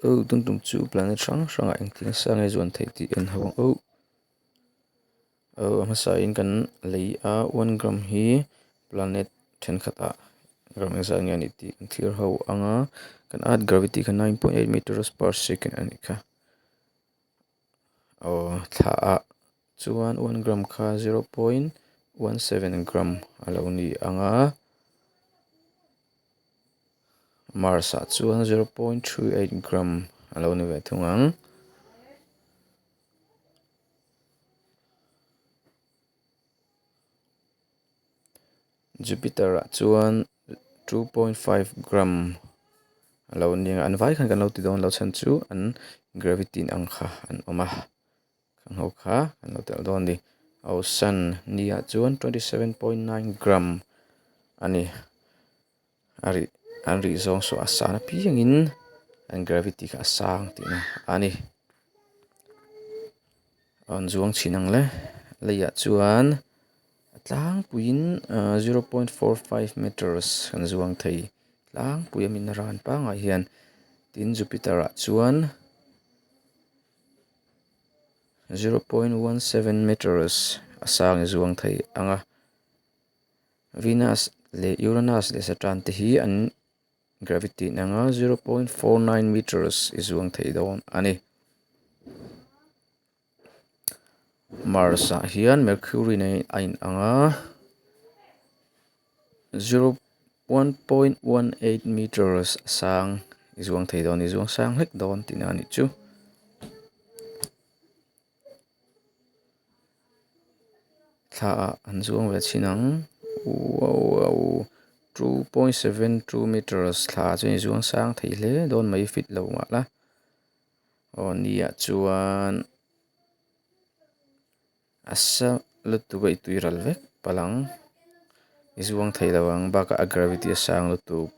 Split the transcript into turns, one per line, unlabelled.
Aw tun tum chu planet hrang hrangah engtin nasa nge zuan theih tih en ho ang aw. Aw a hmasain kan lei a one gram hi planet thenkhatah gram engzat nge a nih tih kan thlir ho ang a kan earth gravity kha 9.8 meters per second a nih kha. Aw thla ah chuan one gram kha 0.17 gram a lo ni ang a. Mars ah chuan 0.38 gram a lo ni ve thung ang. Jupiter ah chuan 2.5 gram a lo ni ang. An vai khan kan lo ti dawn lo chhan chu an gravity in ang kha an awm a. Khang ho kha kan lo telh dawn a ni. Aw sun ni ah chuan 27.9 gram a ni. A rih an rih zawng saw a san apiangin an gravity kha a sang tihna a ni. A rawn zuang chhin ang le leiah chuan a tlangpuiin ahh 0.45 meters kan zuang thei tlangpui a min ran pangngai hian tin Jupiter ah chuan. 0.17 meters a sang i zuang thei ang a, Venus leh Uranus leh Saturn te hi an gravity in ang a, 0.49 meters i zuang thei dawn a ni. Mars ah hian Mercury nen a in ang a, 1.18 meters a sang i zuang thei dawn i zuang sang hlek dawn tihna a nih chu. Thla ah an zuang ve chhin ang wow 2.72 meters thla chuan i zuang sang thei hle dawn mai fit lo mah la aw ni ah chuan A sa lutuk a i tui ral vek palh ang i zuang thei lo ang bakah a gravity a sang lutuk.